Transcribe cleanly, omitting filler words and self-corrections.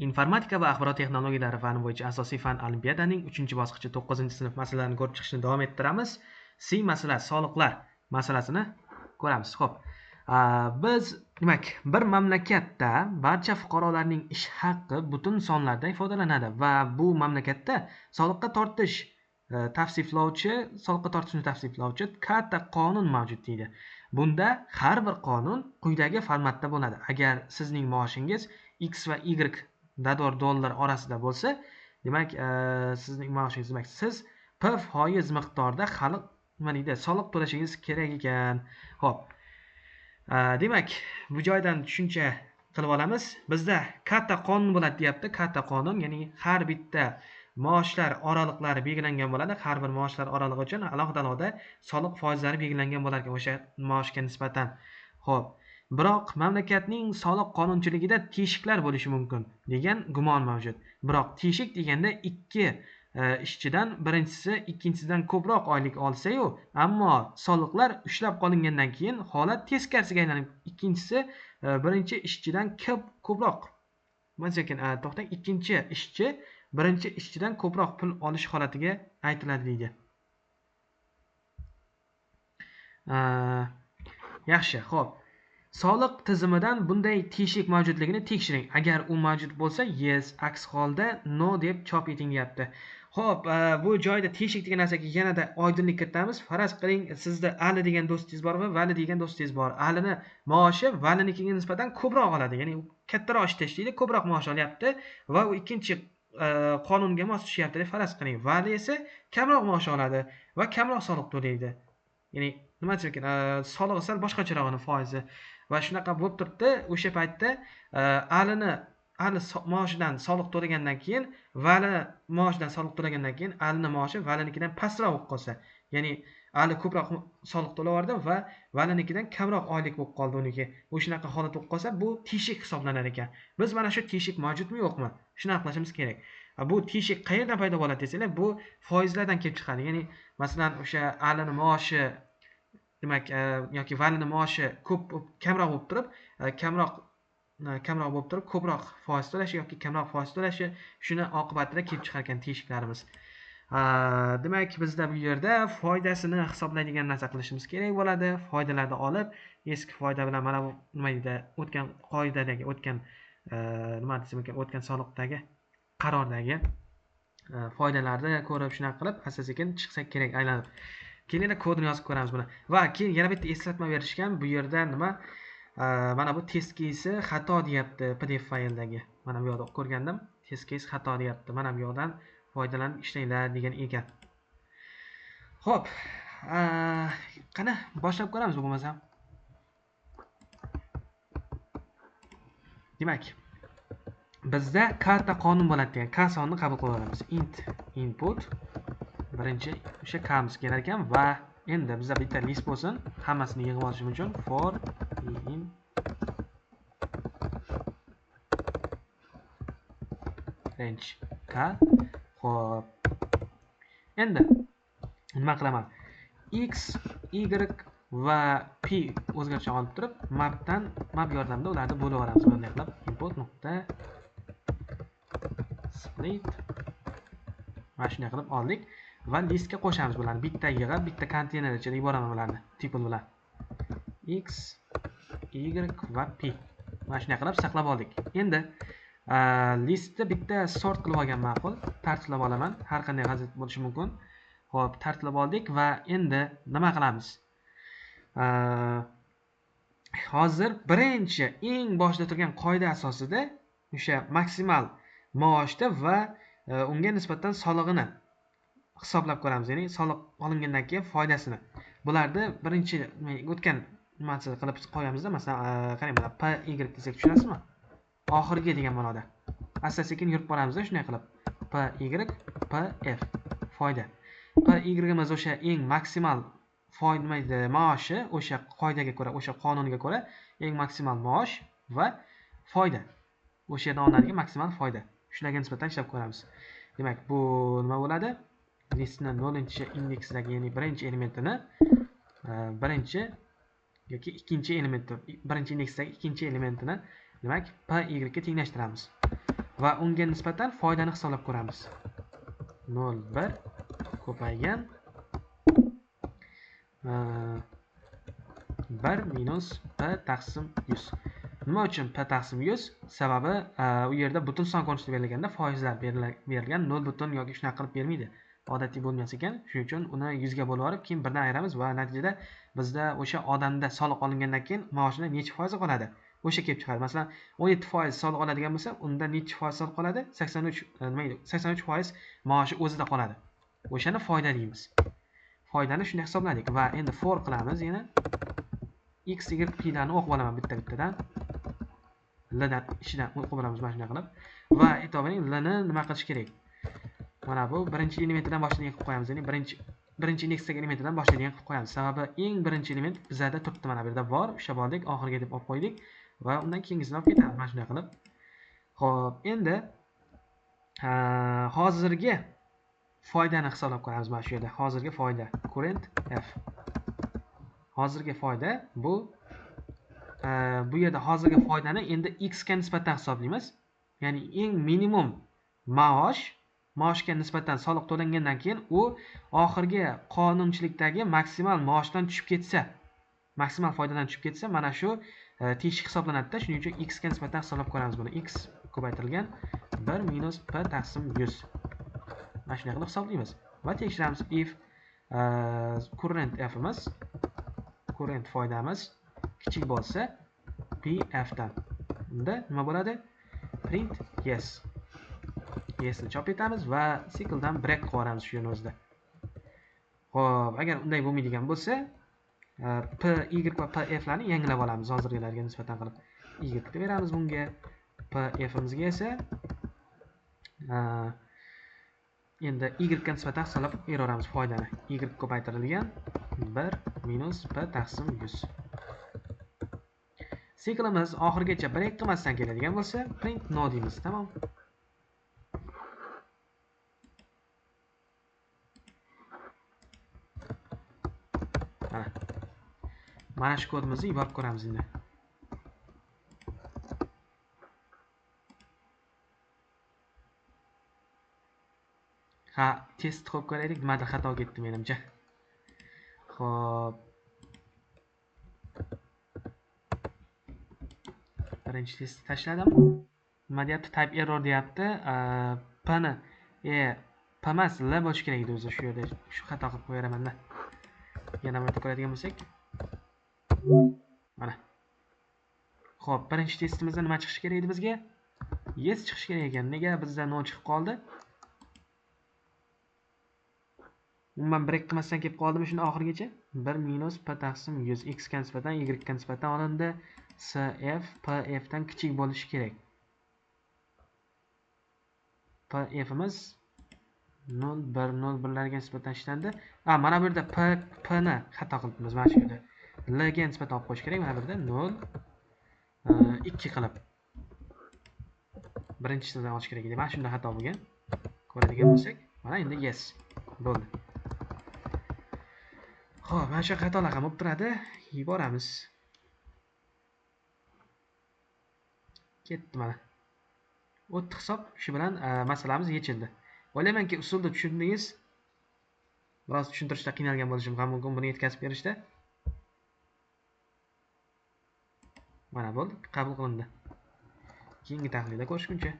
Informatika va axborot texnologiyalari fani bo'yicha asosiy fan olimpiadaning 3-bosqichi 9-sinf masalalarini ko'rib chiqishni davom ettiramiz. C masala, soliqlar masalasini ko'ramiz. Xo'p, biz demak, bir mamlakatda barcha fuqarolarning ish haqqi butun sonlarda ifodalanadi va bu mamlakatda soliqqa tortish tavsiflovchi, soliqqa tortishni tavsiflovchi katta qonun mavjud deydi. Bunda har bir qonun quyidagi formatda bo'ladi. Agar sizning maoshingiz X va Y dador dollar orasida bo'lsa, demak, sizning maoshingiz, demak, siz P foiz miqdorda xalq nima deydi, soliq to'lashingiz kerak ekan. Xo'p. Demak, bu joydan tushuncha qilib olamiz. Bizda katta qonun bo'ladi deyapti. Katta qonun, ya'ni har bitta maoshlar oraliqlari belgilangan bo'ladi. Har bir maoshlar oralig'i uchun alohida-alohida soliq foizlari belgilangan bo'lar ekan o'sha maoshga nisbatan. Xo'p. Biroq mamlakatning soliq qonunchiligida teshiklar bo'lishi mumkin degan gumon mavjud. Biroq teshik deganda ikki ishchidan birinchisi ikkinchisidan ko'proq oylik olsa-yu, ammo soliqlar ushlab qolingandan keyin holat teskarisiga aylanib, ikkinchisi birinchi ishchidan ko'proq, masalan, to'xtang, ikkinchi ishchi birinchi ishchidan ko'proq pul olish holatiga aytiladi deydi. Yaxshi, xo'p. Soliq tizimidan bunday teshik mavjudligini tekshiring. Agar u mavjud bo'lsa, yes, aks holda no deb chop eting deyapti. Xo'p, bu joyda teshik degan narsaga yanada oydinlik kiritamiz. Faraz qiling, sizda Ali degan do'stingiz bor va Vali degan do'stingiz bor. Alini maoshi Valinikiga nisbatan ko'proq oladi. Ya'ni u kattaroq ishda ishlaydi, ko'proq maosh olyapti va u ikkinchi qonunga mos tushyapti deb faraz qiling. Vali esa kamroq maosh oladi va kamroq soliq to'laydi. Ya'ni nima desam ekan, solig'i sal boshqacharog'ini foizi va shunaqa bo'lib turibdi. O'sha paytda Ali maoshidan soliq to'lagandan keyin Vali maoshidan soliq to'lagandan keyin Alini maoshi Valinikidan pastroq bo'lib qolsa, ya'ni Ali ko'proq soliq to'lavordi va Valinikidan kamroq oylik bo'lib qoldi uniki. O'shanaqa holat bo'lib qolsa, bu teshik hisoblanar ekan. Biz mana shu teshik mavjudmi yo'qmi? Shuni aniqlashimiz kerak. Bu teshik qayerdan paydo bo'ladi desanglar, bu foizlardan kelib chiqadi. Ya'ni masalan, o'sha Alini maoshi, demak, yoki Valini maoshi ko'p kamroq bo'lib turib, kamroq bo'lib turib ko'proq foiz to'lashi yoki kamroq foiz to'lashi, shuni oqibatida kelib chiqar ekan teshiklarimiz. Demak, bizda bu yerda foydasini hisoblaydigan narsa qilishimiz kerak bo'ladi. Foydalarni olib, eski foyda bilan mana bu nima deydi, o'tgan qoidadagi, o'tgan nima desam ekan, o'tgan soliqdagi qarordagi foydalarni ko'rib, shunaqa qilib asta-sekin chiqsak kerak aylanib. Keyin yana kodini yozib ko'ramiz buni. Va keyin yana bitta eslatma berishgan. Bu yerda nima? Mana bu test case xato deyapti PDF fayldagi. Mana bu yoqda ko'rgandim. Test case xato deyapti. Mana bu yoqdan foydalanib ishlanglar degan ekan. Xo'p, qani boshlab ko'ramiz bo'lmasam. Demak, bizda katta qonun bo'ladi degan K sonni qabul qilib olamiz. Int input birinchi o'sha K'miz kelar ekan va endi bizda bitta list bo'lsin, hammasini yig'ib olishim uchun for in range K. Xo'p. Endi nima qilaman? X, Y va P o'zgarishni olib turib, mapdan map yordamida ularni bo'lib olamiz. Bunday qilib input nuqta split mana shunday qilib oldik va listga qo'shamiz bularni. Bitta yig'ib, bitta konteyner ichida yuboraman bularni tuple bilan. X, Y va P. Mana shunday qilib saqlab oldik. Endi listni bitta sort qilib olgan ma'qul, tartiblab olaman. Har qanday vaziyat bo'lishi mumkin. Xo'p, tartiblab oldik va endi nima qilamiz? Hozir birinchi eng boshida turgan qoida asosida o'sha maksimal maoshda va unga nisbatan solig'ini hisoblab ko'ramiz. Ya'ni soliq olingandan keyin foydasini. Bularni birinchi o'tgan nimasi qilib qo'yamizda, masalan, qarang, mana P Y desak tushunasizmi? Oxirgi degan ma'noda. Asta-sekin yurib boramizda shunday qilib. P Y P F foyda. P Y-imiz o'sha eng maksimal foyda maoshi, o'sha qoidaga ko'ra, o'sha qonunga ko'ra eng maksimal maosh va foyda. O'sha yerdan olinadigan maksimal foyda. Shularga nisbatan ishlab ko'ramiz. Demak, bu nima bo'ladi? Listni 0-indeksdagi, ya'ni birinchi elementini, birinchi yoki ikkinchi elementi, birinchi indeksdagi ikkinchi elementini, demak, P Y ga tenglashtiramiz. Va unga nisbatan foydani hisoblab ko'ramiz. 0,1 ko'paygan 1 minus p taqsim 100. Nima uchun p taqsim 100? Sababi u yerda butun son ko'rinishida berilganda foizlar berilgan, 0 butun yoki shunaqa qilib bermaydi. Odatiy bo'lmas ekan. Shuning uchun uni 100 ga bo'lib olib, keyin birdan ayiramiz va natijada bizda o'sha odamda soliq olingandan keyin maoshini necha foizi qoladi? O'sha kelib chiqadi. Masalan, 17% soliq oladigan bo'lsa, unda necha foiz soliq qoladi? 83 nima edi? 83% maoshi o'zida qoladi. O'shani foyda deymiz. Foydani shunday hisobladik va endi for qilamiz yana. X, Y, P larni o'qib olaman bitta-bittadan. L dan ichidan o'qib olamiz mana shunday qilib. Va e'tibor bering, L ni nima qilish kerak? Mana bu birinchi elementidan boshlaydigan qilib qo'yamiz. Ya'ni birinchi indeksdagi elementidan boshlaydigan qilib qo'yamiz. Sababi eng birinchi element bizada turibdi, mana bu yerda bor. Ushlab oldik, oxiriga deb olib qo'ydik va undan keyingisini olib ketamiz mana shunday qilib. Xo'p, endi hozirgi foydani hisoblab ko'ramiz mana shu yerda. Hozirgi foyda current f. Hozirgi foyda bu bu yerda hozirgi foydani endi x ga nisbatan hisoblaymiz. Ya'ni eng minimum maoshga nisbatan soliq to'langandan keyin u oxirgi qonunchilikdagi maksimal maoshdan tushib ketsa, maksimal foydadan tushib ketsa, mana shu teshik hisoblanadi-da. Shuning uchun x ga nisbatan hisoblab ko'ramiz buni. X ko'paytirilgan 1 minus p taqsim 100. Mana shunday qilib hisoblaymiz va tekshiramiz. If current f'imiz, current foydamiz kichik bo'lsa p f dan, unda nima bo'ladi? Print yes. Yes ni chop etamiz va cycledan break qilib yuboramiz shu yerni o'zida. Xo'p, agar unday bo'lmaydigan bo'lsa, p, y va p f larni yangilab olamiz hozirgilarga nisbatan qilib. Y deb beramiz bunga, p f imizga esa endi y ga nisbatan hisoblab beraveramiz foydani. Y ko'paytirilgan 1 minus p taqsim 100. Siklimiz oxirigacha break qilmasdan keladigan bo'lsa, print no deymiz, tamom. Mana shu kodimizni yuborib ko'ramiz endi. Ha, test qilib ko'raylik, nimadir xato ketdi menimcha. Xo'p. Birinchi testni tashladim. Nima deyapti? Type error deyapti. P ni P emas, L bo'lishi kerak edi o'zi shu yerda. Shu xato qilib qo'yaraman-da. Yana bir ko'radigan bo'lsak. Mana. Xo'p, birinchi testimizda nima chiqishi kerak edi bizga? Yes chiqishi kerak ekan. Nega bizda no chiqib qoldi? Umuman break qilmasdan kelib qoldimi shuni oxirigacha? 1 minus p taqsim 100 x ga nisbatan y ga nisbatan olindi. S f p f dan kichik bo'lishi kerak. P f imiz 0 1 0 1 larga nisbatan ishlandi. Mana bu yerda p ni xato qilibmiz mana shu yerda. L ga nisbatan olib qo'yish kerak. Mana bu yerda 0 2 qilib birinchisidan olish kerak edi. Mana shunda xato bo'lgan. Ko'radigan bo'lsak, mana endi yes bo'ldi. Xo'p, mana shu xatolar ham bo'lib turadi. Yuboramiz. Ketdi mana. O'tdi hisob. Shu bilan masalamiz yechildi. O'ylaymanki, usulni tushundingiz. Biroz tushuntirishda qiynalgan bo'lishim ham mumkin buni yetkazib berishda. Mana bo'ldi, qabul qilindi. Keyingi tahlilda ko'rishguncha.